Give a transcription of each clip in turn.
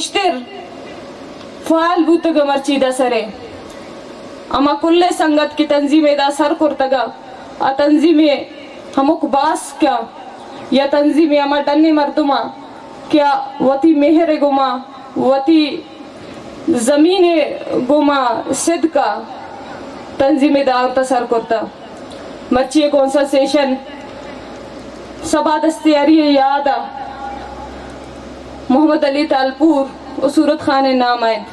گیشتر فعال بوتگ ء مرچی دا سر ء ہما کل ء سنگت کہ تنظیم ء دا سر کرتگ ء آ تنظیم ء ہمک باسک ء یا تنظیم ء ہما ڈن ء مردماں کہ آ وتی مہر ء گوما، وتی زمین ء گوما صدق ء تنظیم ء دا آورت ء سر کرتہ۔ مرچی ء کونسل سیشن سبا دستیاری ء یاد ء محمد علی تالپور و صورت خان ء نام ء انت۔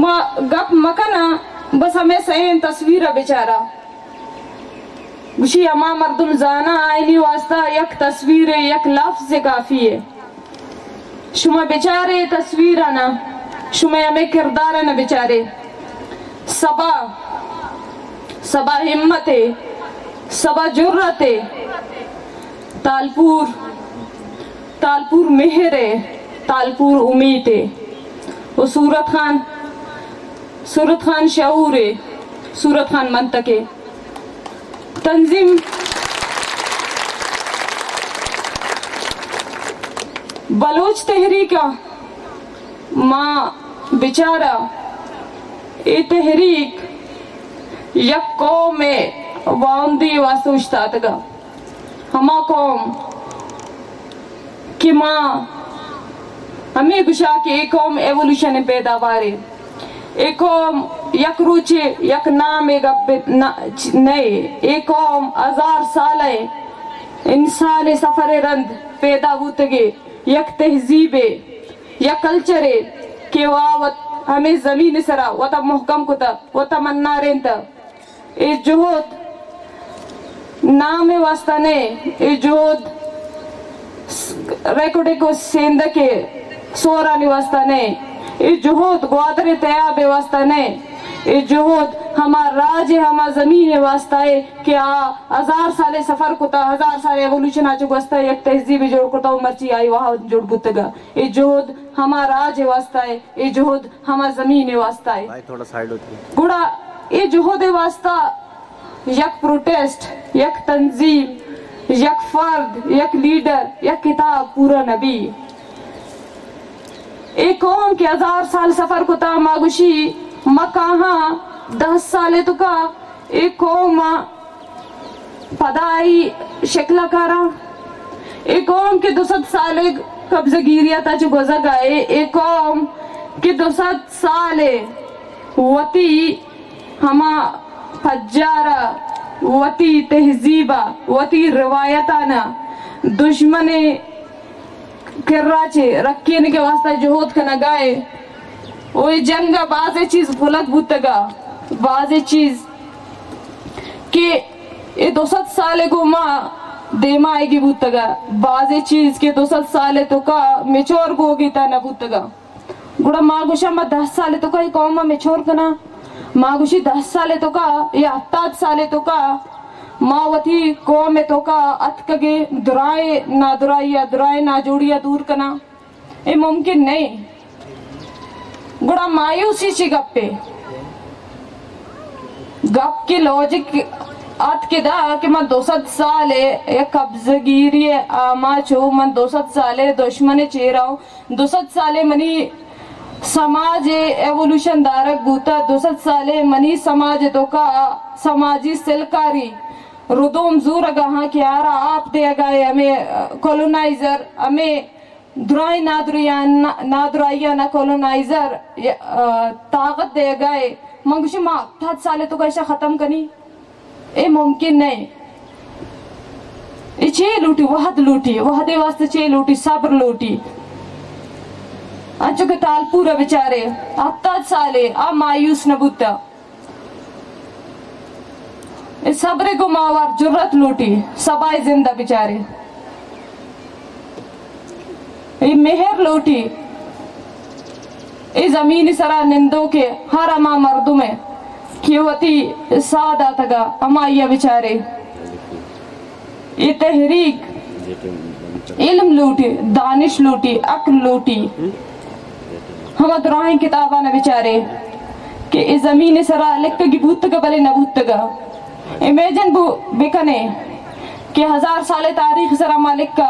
ما گپ مکناں، بس ہمے سئیں تصویر ء بچاراں۔ گوشی ہما مردم زاناں آئینی واسطہ یک تصویر ء یک لفظ ء کافی ء۔ شما بچارے تصویرانا، شما ہمے کردارانا بچارے۔ سبا، سبا ہمت ء، سبا جرت ء، تالپور، تالپور مہر ء، تالپور امیت ء۔ و صورت خان، صورت خان شعور ء، صورت خان منطق ء۔ تنظیم بلوچ تحریک ء ما بچارا، اے تحریک یک قوم ء واہندی واسطہ اوشتاتگا۔ ہما قوم کہ ما ہمے گشا کہ اے قوم ایوولوشن ء پیداوارے، اے قوم یک روچے یک نام ء گپ نہ، نئے، اے قوم ہزار سال ء انسان ء سفر ء رند پیدا بوتگے، یک تہذیبے، یک کلچرے کہ وا وت ہمے زمین ء سرا وتا محکم کتا، وتا منارینتا۔ اے جہد نام ء واسطہ نئے، اے جہد س-، ریکوڈک و سیندک ء سورانی واسطہ نئے، اے جہد گوادر ء تیاب ء واسطہ نئے، اے جہد ہما راج ء ہما زمین ء واسطہ ء کہ آ ہزار سال ء سفر کتا، ہزار سال ایوولوشن ء چہ گوستہ یک تہذیبے جوڑ کتا و مرچی آئی واہند جوڑ بوتگا۔ اے جہد ہما راج ء واسطہ ء، اے جہد ہما زمین ء واسطہ ء۔ بھائی، تھوڑا سائیڈ ہوتی ہے۔ گڑا اے جہد ء واسطہ یک پروٹیسٹ، یک تنظیم، یک فرد، یک لیڈر، یک کتاب پورا نہ بی۔ اے قوم کہ ہزار سال سفر کتا، ما گوشی ما کاہاں دہ سال ء توکا اے قوم ء پدائی شکل ء کاراں۔ اے قوم کہ دو سد سال ء قبضہ گیری ء تاں چہ گوزگ ء، اے قوم کہ دو سد سال ء وتی ہما پجار ء، وتی تہذیب ء، وتی روایتان ء دشمن ء کرا چہ رکینگ ء واستہ جہد کنگا ء۔ و اے جنگ ء بازیں چیز غلط بوتگا، بازیں چیز کہ اے دو سد سال ء گوں ما دیما آئیگی بوتگا، بازیں چیز کہ دو سد سال ء توکا میچور بوگی تا نہ بوتگا۔ گڑا ما گوشاں، ما دہ سال ء توکا اے قوم ء میچور کناں۔ ما گوشی، دہ سال ء توکا یا ہپتاد سال ء توکا ما وتی قوم ء توکا اتکگیں درائیں نادراہی ء، درائیں ناجوڑی ء دور کناں۔ اے ممکن نہ۔ گڑا مایوسی چی گپے؟ گپ کہ لوجک ات کہ دا کہ من دو سد سال ء یک قبضہ گیری ء آماچ ہوں، من دو سد سال ء دشمن ء چیرا ہوں، دو سد سال ء منی سماج ء ایوولوشن دارگ بوتا، دو سد سال ء منی سماج ء توکا سماجی سلکاری ردوم زورگا ہاں کہ آرا آپ دیگا ء ہمے کولونائزر، ہمے درائیں نادریان-، نادرائیانا کولونائزر، آ، طاقت دیگا ء۔ من گوشی، ما ہپتاد سال ء توکا ایشا ختم کنی؟ اے ممکن نہ۔ اے چے لوٹی؟ وہد لوٹی۔ وہدے واسطے چے لوٹی؟ صبر لوٹی۔ انچو کہ تالپور ء بچارے، ہپتاد سالے آ مایوس نہ بوتا۔ اے صبر ء گوں ماوار جرات لوٹی، سبائے زندہ بچارے۔ اے مہر لوٹی، اے زمین سرا نندوکے ہر ہما مردم ء کہ وتی ساہ داتگا، ہمائی ء بچارے۔ اے تحریک علم لوٹی، دانش لوٹی، عقل لوٹی۔ ہما دراہیں کتاباں بچارے کہ اے زمین سرا لکھگی بوتگ بلے نہ بوتگ۔ امیجن بو-، بکنے کہ ہزار سال تاریخ سرا ما لکھا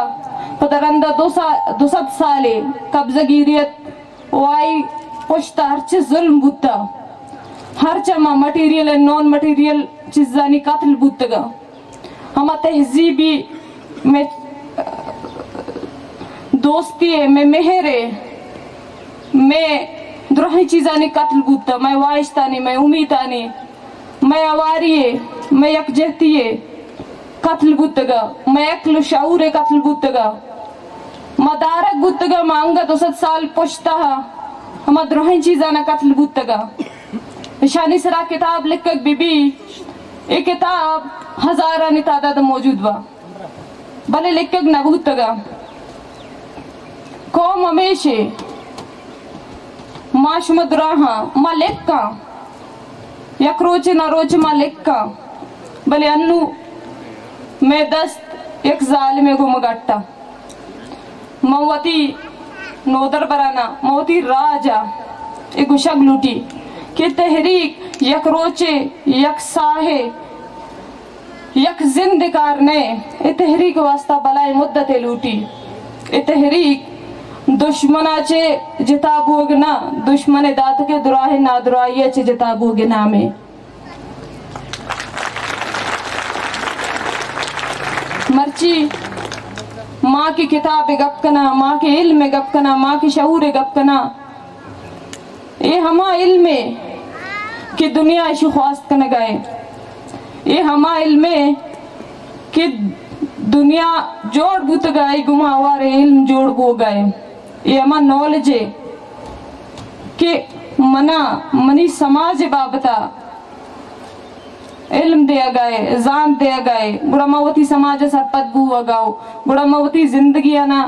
پدا رندا دو سا-، دو سد سالے قبضہ گیری ات و آئی پشتا ہرچ ظلم بوتا، ہرچ ہما مٹیریل ء نان مٹیریل چیزانی قتل بوتگا، ہما تہذیبی مئے دوستی ء، مئے مہر ء، مئے درہیں چیزانی قتل بوتا، مئے واہشتانی، مئے امیتانی، مئے ہواری ء، مئے یکجہتی ء قتل بوتگا، مئے عقل و شعور ء قتل بوتگا۔ ما دارگ بوتگا، ما انگت دو سد سال پشتا ہما درہیں چیزانا قتل بوتگا۔ اشانی سرا کتاب لکھگ بہ بی، اے کتاب ہزارانی تعداد موجود با، بلے لکھگ نہ بوتگا۔ قوم ہمیشے، ما شما دراہاں، ما لکھاں، یک روچے نہ روچے ما لکھاں، بلے انو مئے دست یک ظالمے گوما گٹا۔ من وتی نودربرانا، من وتی راجا اے گوشگ لوٹی کہ تحریک یک روچے، یک ساہے، یک زند کار نئے، اے تحریک واسطہ بلائیں مدتے لوٹی۔ اے تحریک دشمنا چے جتا بوگ نہ، دشمن داتکے دراہ نادراہی چے جتا بوگ نامے۔ مرچی ما کہ کتاب گپ کنا، ما کہ علم گپ کنا، ما کہ شعور گپ کنا، اے ہما علمے کہ دنیا اشی خواست کنگائے، اے ہما علمے کہ دنیا جوڑ بوتگائے، گما ہوارے علم جوڑ بوگائے، اے ہما نالجے کہ منا منی سماج بابتا علم دیگائے، زانت دیگائے، گڑا ما وتی سماج سرپد بوگاؤ، گڑا ما وتی زندگی انا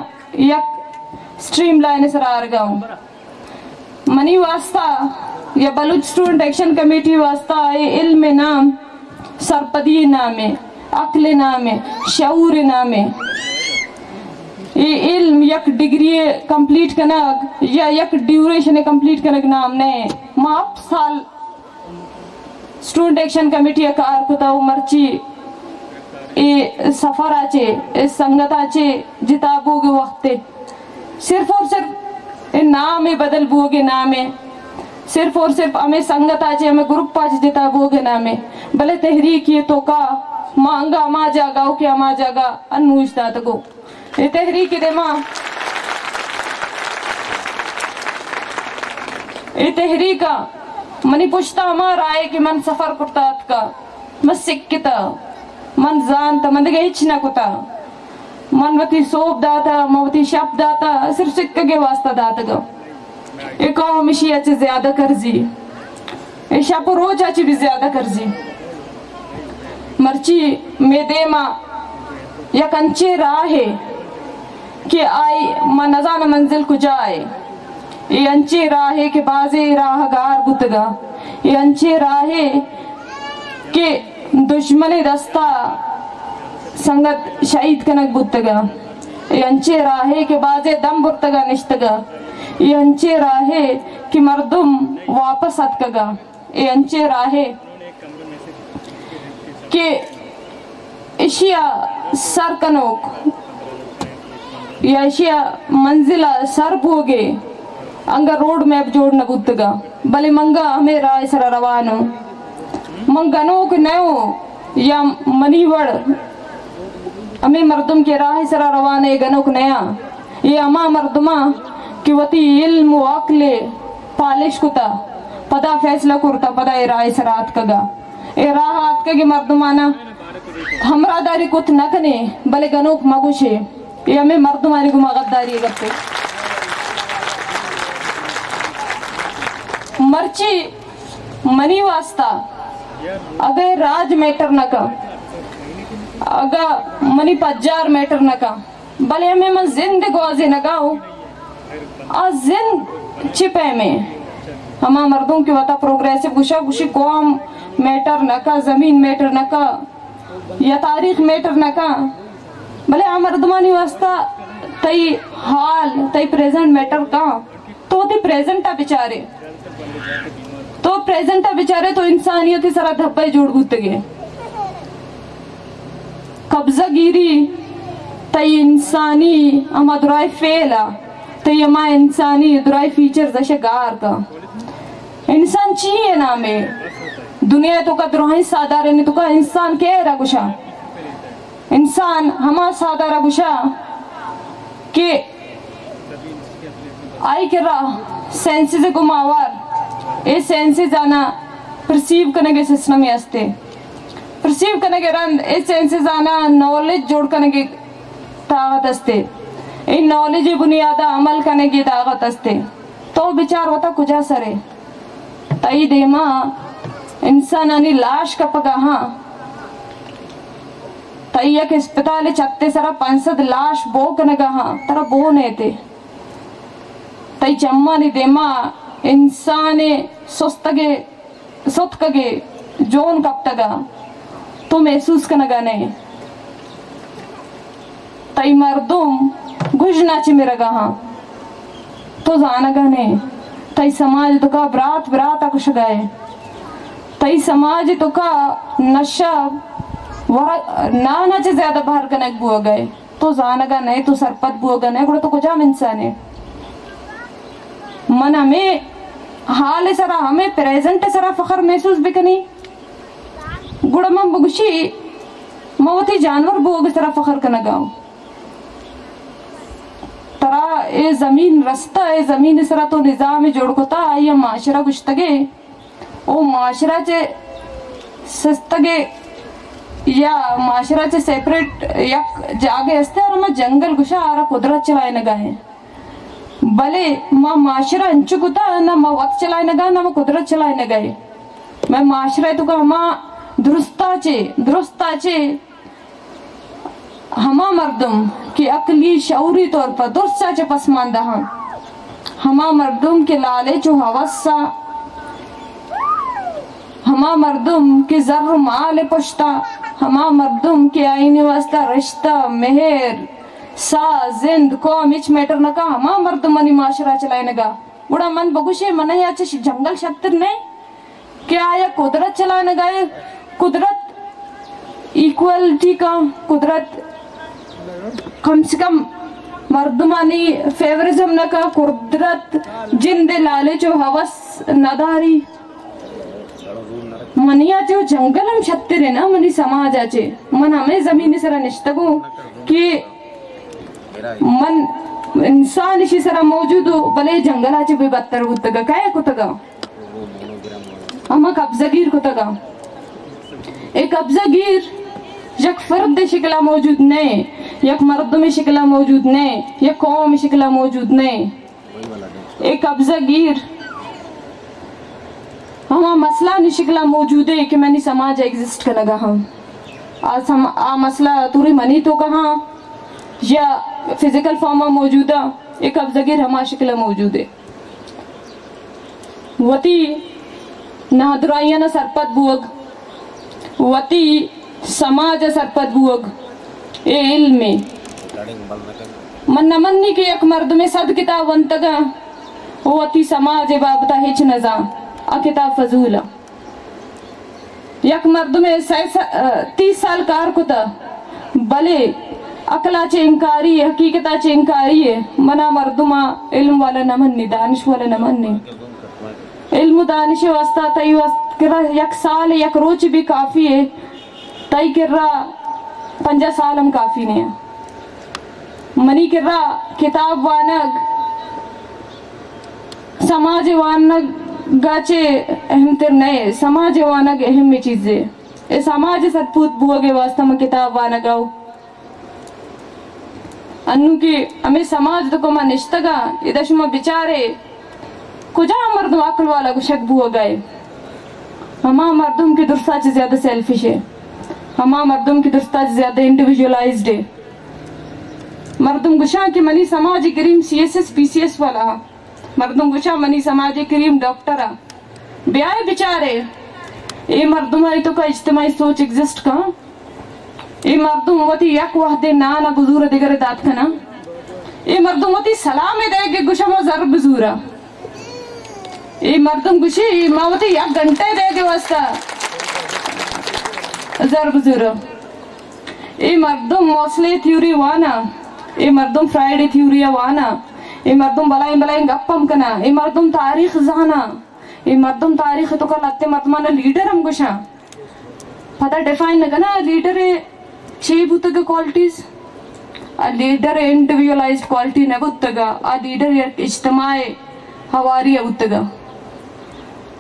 یک سٹریم لائن سرا آرگاؤ۔ منی واسطہ یا بلوچ اسٹوڈنٹ ایکشن کمیٹی واسطہ اے علم نام، سرپدی نامے، عقل نامے، شعور نامے۔ اے علم یک ڈگری کمپلیٹ کنگ یا یک ڈیوریشن کمپلیٹ کنگ نام نئے۔ ما ہفت سال اسٹوڈنٹ ایکشن کمیٹی ء کار کتا و مرچی اے سفر ء چے، اے سنگت ء چے جتا بوگ وقت ء صرف اور صرف اے نام ء بدل بوگ نام ء، صرف اور صرف ہمیں سنگت ء چے، ہمیں گروپ ء چے جتا بوگ نام ء، بلے تحریک یہ تو کا ما انگا ہما جاگہ ہو کہ ہما جاگہ انوش داتگو۔ اے تحریک دیما، اے تحریک ء منی پشتا ہما راہ ء کہ من سفر کرتا اتکا، من سکتا، من زانتا، من دگہ ہچ نہ کتا۔ من وتی سوب داتا، من وتی شپ داتا، صرف سکگے واسطہ داتگا۔ اے قوم اشی ء چہ زیادہ کرزی، اے شپ و روچ ء چہ بھی زیادہ کرزی۔ مرچی مے دیما یک انچیں راہے کہ آئی ما نزاناں منزل کجا اے۔ اے انچیں راہے کہ بازیں راہ گار بوتگا۔ اے انچیں راہے کہ دشمن دستا سنگت شہید کنگ بوتگا۔ اے انچیں راہے کہ بازیں دم برتگا نشتگا۔ اے انچیں راہے کہ مردم واپس اتکگا۔ اے انچیں راہے کہ اشیا سر کنوک یا اشیا منزل ء سر بوگے انگا روڈ میپ جوڑ نہ بوتگا، بلے منگا ہمے راہ سرا روانوں۔ من گنوک نہ اوں یا منی وڑ ہمے مردم کہ راہ سرا روان اے گنوک نیاں۔ اے ہما مردماں کہ وتی علم و عقل ء پالش کتا، پدا فیصلہ کرتا، پدا اے راہ سرا آتکگا۔ اے راہ آتکگے مردمانا ہمراہ داری کت نہ کنے، بلے گنوک مگوشے، اے ہمے مردمانی گما غداری گپے۔ مرچی منی واسطہ اگہ راج میٹر نہ کا، اگہ منی پجار میٹر نہ کا، بلے ہمے من زند گوازینگا اوں۔ آ زند چی پیمیں؟ ہما مردم کہ وتا پروگریسو گوشا، گوشی قوم میٹر نہ کا، زمین میٹر نہ کا، یا تاریخ میٹر نہ کا، بلے آ مردمانی واسطہ تئی حال، تئی پریزنٹ میٹر کا۔ تو وتی پریزنٹ ء بچارے، تو پریزنٹ ء بچارے، تو انسانیت سرا دھبے جوڑ بوتگے۔ قبضہ گیری تئی انسانی ہما دراہیں فعل ءَ، تئی ہما انسانی دراہیں فیچرز اش گار کن۔ انسان چی اے نام اے؟ دنیا توکا دراہیں ساہدارانی توکا انسان کئے را گوشاں؟ انسان ہما ساہدار ءَ گوشاں کہ آئی کرا سینسز گوں ماہوار، اے سینسز آناں پرسیو کنگ ءِ سسٹمے است اے۔ پرسیو کنگ ءِ رند اے سینسز آناں نالج جوڑ کنگ ءِ طاقت است اے۔ اے نالج ءِ بنیاد ءَ عمل کنگ ءِ طاقت است اے۔ تو بچار وتا کجا سر ئے؟ تئی دیما انسانانی لاش کپگا ہاں۔ تئی یک اسپتال ءِ چھت ءِ سرا پنچ سد لاش بو کنگا ہاں، ترا بو نیتے۔ تئی چمانی دیما انسان ءِ سستگے، ستکگے جون کپتگا، تو محسوس کنگا نئے۔ تئی مردم گژنا چہ مرگا ہاں، تو زانگا نئے۔ تئی سماج توکا برات براتا کشگا اے۔ تئی سماج توکا نشہ و نانا چہ زیادہ بہر کنگ بوگا اے۔ تو زانگا نئے، تو سرپد بوگا نئے، گڑا تو کجام انسانے؟ من ہمے حال سرا، ہمے پریزنٹ سرا فخر محسوس بکنی، گڑا من بگوشی، من وتی جانور بوگ سرا فخر کنگا۔ ترا اے زمین رستہ، اے زمین سرا تو نظام جوڑ کتا، آئی معاشرہ گشتگے۔ او معاشرہ چہ سستگے یا معاشرہ چہ سیپریٹ یک جاگے استے، اور ہما جنگل گشا آرا قدرت چلائینگا اے۔ بلے ما معاشرہ انچو کتا، نہ ما وت چلائینگا، نہ ما قدرت چلائینگا اے۔ مئے معاشرہ توکا ہما درستا چہ، درستا چہ ہما مردم کہ عقلی شعوری طور پر درستا چہ پسماندہ ہاں، ہما مردم کہ لالچ و ہوسا، ہما مردم کہ زر و مال پشتا، ہما مردم کہ آئینی واسطہ رشتہ، مہر، ساہ، زند، قوم ہچ میٹر نہ کا، ہما مردم منی معاشرہ چلائینگا۔ گڑا من بگوشے، من یا چہ جنگل شتر نئے کہ آیا قدرت چلائینگا اے؟ قدرت ایکوالٹی کا، قدرت کم سے کم مردمانی فیورزم نہ کا، قدرت جند لالچ و ہوس نداری۔ منی ءَ چہ جنگل ہم شتر اِنت نا، منی سماج ءَ چہ۔ من ہمے زمین ءِ سرا نشتگوں کہ من انسان اشی سرا موجود ہوں، بلے جنگل ءَ چہ بے بدتر بوتگ ءَ۔ کئے کتگ ءَ؟ ہما قبضہ گیر کتگ ءَ۔ اے قبضہ گیر یک فرد ءِ شکل ءَ موجود نہ اِنت، یک مردم ءِ شکل ءَ موجود نہ اِنت، یک قوم ءِ شکل ءَ موجود نہ اِنت۔ اے قبضہ گیر ہما مسئلہ نی شکل ءَ موجود اِنت کہ منی سماج ءَ ایگزسٹ کنگ ءَ ہم۔ آ سم-، آ مسئلہ توری منی توک ءَ ہاں یا فزیکل فارم ءَ موجود اِنت، اے قبضہ گیر ہما شکل ءَ موجود اِنت۔ وتی نادراہیاں ءَ سرپد بوگ، وتی سماج ءَ سرپد بوگ، اے علم اِنت۔ من نہ منی کہ یک مردمے صد کتاب ونتگ ءَ، او وتی سماج ءِ بابت ءَ ہچ نہ زان، آ کتاب فضول اِنت۔ یک مردمے سئے سا-، تیس سال کار کتہ، بلے عقل ءَ چہ انکاری، حقیقت ءَ چہ انکاری اِنت، من آ مردم ءَ علم والا نہ منی، دانش والا نہ منی۔ علم و دانش ءِ واسطہ تئی واسطہ کرا یک سال، یک روچ بھی کافی اِنت، تئی کرا پنجاہ سال ہم کافی نہ اِنت۔ منی کرا کتاب وانگ سماج ءِ وانگ ءَ چہ اہم تر نہ اِنت، سماج ءِ وانگ اہمیں چیزے۔ اے سماج ءِ سرپد بوگ ءِ واسطہ من کتاب وانگ ءَ آں۔ انوں کہ ہمے سماج ءِ توک ءَ ما نشتگ آں، ادا شما بچارے، کجام مردم عقل والا گوشگ بوگ ءَ اِنت؟ ہما مردم کہ درستا چہ زیادہ سیلفش اِنت، ہما مردم کہ درستا چہ زیادہ انڈیویجولائزڈ اِنت۔ مردم گوشاں کہ منی سماج ءِ کریم سی ایس ایس، پی سی ایس والا اِنت۔ مردم گوشاں منی سماج ءِ کریم ڈاکٹر اِنت۔ بیائے بچارے، اے مردم ءِ توک ءَ اجتماعی سوچ ایگزسٹ کن؟ اے مردم وتی یک وہدے نان ءَ بزور ءَ دگرے دات کناں؟ اے مردم وتی سلام ءِ دئیگ ءَ گوشاں ما زر بزوراں؟ اے مردم گوشی ما وتی یک گھنٹہ ءِ دئیگ ءِ واسطہ زر بزوراں؟ اے مردم موسلے تھیوری وانا، اے مردم فرائیڈے تھیوری وانا، اے مردم بلائیں بلائیں گپ ہم کنا، اے مردم تاریخ زانا، اے مردم تاریخ تو کا لتے مردمان لیڈر ہم گشاں۔ پدا ڈیفائن نہ کنا لیڈر چے بوتگ کوالٹیز؟ آ لیڈر انڈیویجولائزڈ کوالٹی نہ بوتگ، آ لیڈر یک اجتماع ہواری بوتگ۔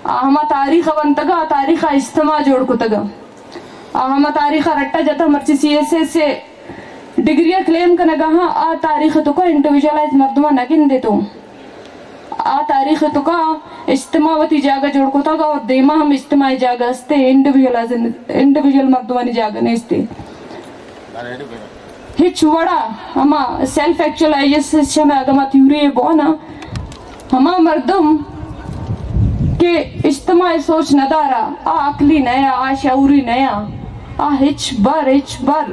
آ ہما تاریخ بنتگ، آ تاریخ اجتماع جوڑ کتگ۔ آ ہما تاریخ ء رٹا جتا، مرچی سی ایس ایس ء ڈگری ء کلیم کنگا ہاں، آ تاریخ ء توکا انڈیویجولائز مردماں نہ گندے تو۔ آ تاریخ ء توکا اجتماع وتی جاگہ جوڑ کتگ اور دیما ہم اجتماعی جاگہ استے، انڈیویجولائز، انڈیویجول مردمانی جاگہ نیستے۔ ہچ وڑا ہما سیلف ایکچولائزیشن اگاں ما تھیوری بونا، ہما مردم کہ اجتماعی سوچ ندارا، آ عقلی نیا، آ شعوری نیا، آ ہچ بر، ہچ بر،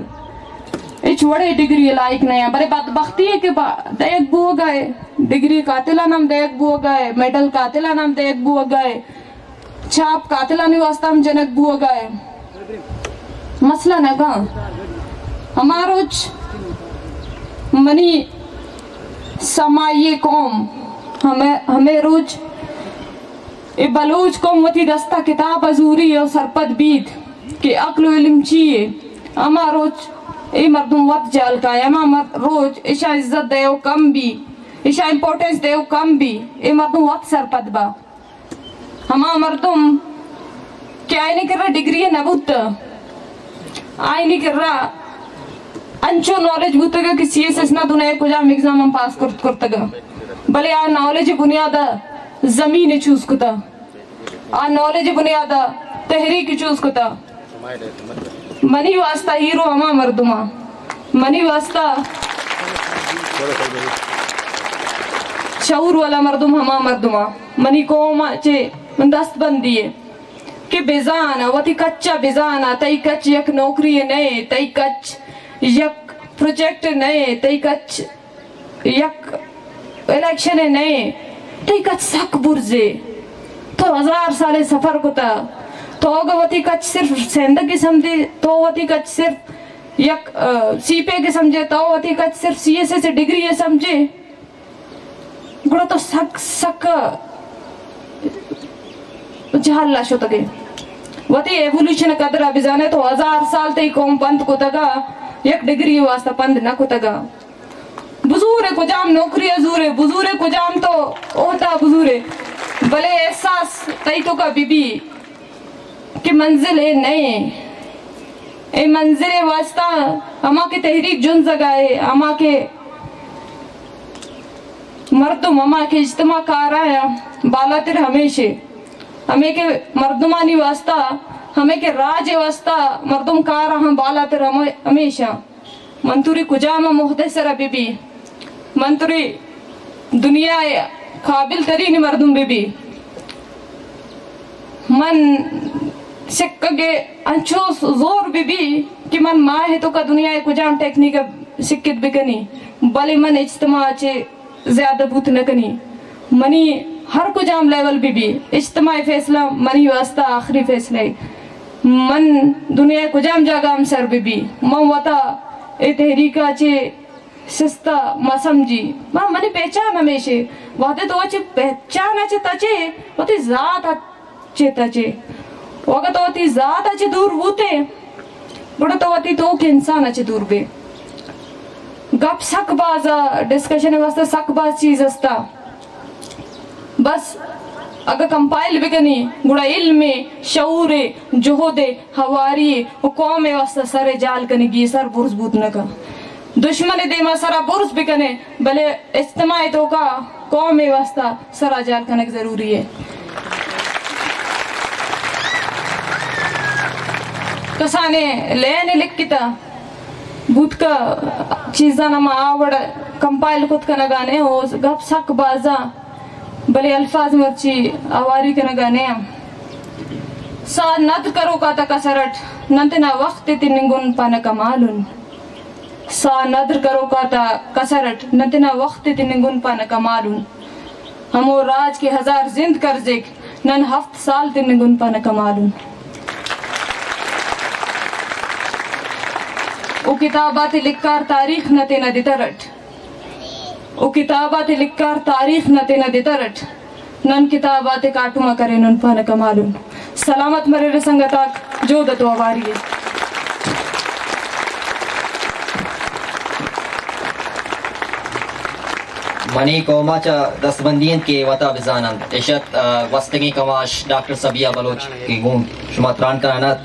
ہچ وڑے ڈگری لائق نیا۔ بلے بدبختی ہے کہ با-، دیگ بوگا ہے، ڈگری قاتلان ہم دیگ بوگا ہے، میڈل قاتلان ہم دیگ بوگا ہے۔ چاپ قاتلانی واسطہ ہم جنگ بوگا ہے۔ مسئلہ نہ کاں۔ ہما روچ منی سمائی قوم ہمے، ہمے روچ اے بلوچ قوم وتی دستا کتاب ء زوری و سرپد بیت کہ عقل و علم چی ہے۔ ہما روچ اے مردم وت جال کائے، ہما مر-، روچ اشاں عزت دیو کم بی، اشاں امپورٹنس دیو کم بی، اے مردم وت سرپد با۔ ہما مردم کہ آئینی کرا ڈگری نہ بوت، آئینی کرا انچو نالج بوتگ کہ سی ایس ایس نا دنیا کجام ایگزام ہم پاس کرت کرتگ، بلے آ نالج بنیاد زمین چوز کتا، آ نالج بنیاد تحریک چوز کتا۔ منی واسطہ ہیرو ہما مردماں، منی واسطہ شعور والا مردم ہما مردماں۔ منی قوم چے من دست بندی ہے کہ بزانا، وتی کچا بزانا، تئی کچ یک نوکری نئے، تئی کچ یک پروجیکٹ نئے، تئی کچ یک الیکشن ء نئے، تئی کچ سک برزے۔ تو ہزار سالے سفر کتا، تو اگہ وتی کچ صرف سیندگی سمجھے، تو وتی کچ صرف یک، آ، سی پیک سمجھے، تو وتی کچ صرف سی ایس ایس ڈگری سمجھے، گڑا تو سک، سک جہلا شتگے۔ وتی ایوولوشن قدر بزانے، تو ہزار سال تئی قوم پند کتگا، یک ڈگری واسطہ پند نہ کتگا۔ بزورے کجام نوکری ء زورے، بزورے کجام تو عہدہ بزورے، بلے احساس تئی توکا بی بی کہ منزل اے نئے، اے منزل ء واسطہ ہما کہ تحریک جنزگا اے، ہما کہ مردم، ہما کہ اجتماع کارا اے، بالاتر ہمیشے، ہمے کہ مردمانی واسطہ، ہمے کہ راج ء واسطہ مردم کارا ہم بالاتر ہمے-، ہمیشاں۔ من توری کجام ہم عہدہ سرا بہ بی، من توری دنیا ء قابل ترین مردم بہ بی، من سکگ ء انچو زور بہ بی کہ من ماہ ء توکا دنیا ء کجام ٹیکنیک ء سکت بکنی، بلے من اجتماع ء چہ زیادہ بوت نہ کنی۔ منی ہر کجام لیول بہ بی، اجتماعی فیصلہ منی واسطہ آخری فیصلہ ء۔ من دنیا ء کجام جاگہ ہم سر بہ بی، من وتا اے تحریک ء چہ سستا مہ سمجھی۔ من، منی پہچان ہمیشے، وہدے تو چہ پہچان ء چہ تچے، وتی ذات ء چہ تچے۔ و اگہ تو وتی ذات ء چہ دور بوتے، گڑا تو وتی توک انسان ء چہ دور بے۔ گپ سک باز ء، ڈسکشن ء واسطہ سک باز چیز استا۔ بس اگہ کمپائل بکنی، گڑا علم ء، شعور ء، جہد ء، ہواری ء و قوم ء واسطہ سر ء جال کنگی، سر برز بوت نہ کن۔ دشمن ء دیما سرا برز بکنے، بلے اجتماع ء توکا قوم ء واسطہ سرا جال کنگ ضروری ہے۔ کسانیں لین ء لکھتا بوتکا چیزاں ما آ وڑ کمپائل کت کنگا نے، او گپ سک بازاں، بلے الفاظ مرچی ہواری کنگا نے۔ ساہ ندر کروکا تا کسرٹ، نن تینا وخت ء تننگن پانہ کمالن۔ ساہ ندر کروکا تا کسر اٹ نن تینا وخت ء تننگن پانہ کمالن۔ ہمو راج کہ ہزار زند کرزک، نن ہفت سال تننگن پانہ کمالن۔ او کتاب آتے لکار تاریخ نہ تینا دتر اٹ۔ او کتاب آتے لکار تاریخ نہ تینا دتر اٹ۔ نن کتاب آتے کاٹم ء کرینن پانہ کمالن۔ سلامت مریرے سنگت آک، جہد ء تو اواری ء۔ منی قوم ء چہ دستبندی انت کہ وتا بزان انت۔ اش ات، آ، گوستگیں کماش ڈاکٹر صبیحہ بلوچ کہ گوں شما تران کنان ات۔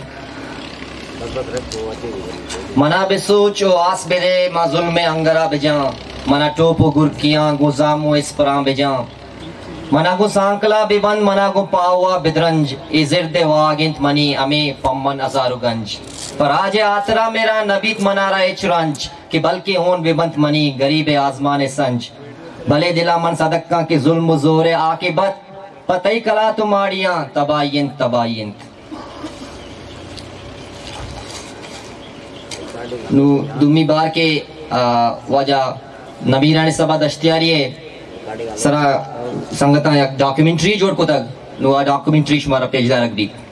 منا بہ سوچ و آس بدے، ما ظلم انگرا بجاں۔ منا ٹوپ و گرکیاں گوں زام و اسپراں بجاں۔ منا گوں سانکلا ببند، منا گوں پاہوا بدرنج۔ اے زرد واگ انت منی ہمے پمن ہزار و گنج۔ پہ راج ہاترا میرا نبیت منارا ہچ رنج، کہ بلکہ ہون ببنت منی گریب آزمان سنج۔ بلے دلا من صدقاں کہ ظلم و زور عاقبت پہ تئی کلات و ماڑیاں تباہی انت، تباہی انت۔ نو دومی بار کہ، آ، واجہ نمیران صبا دشتیاری ء سرا سنگتاں یک ڈاکومنٹری جوڑ کتگ، نو آ ڈاکومنٹری شمارا پیش دارگ بیت۔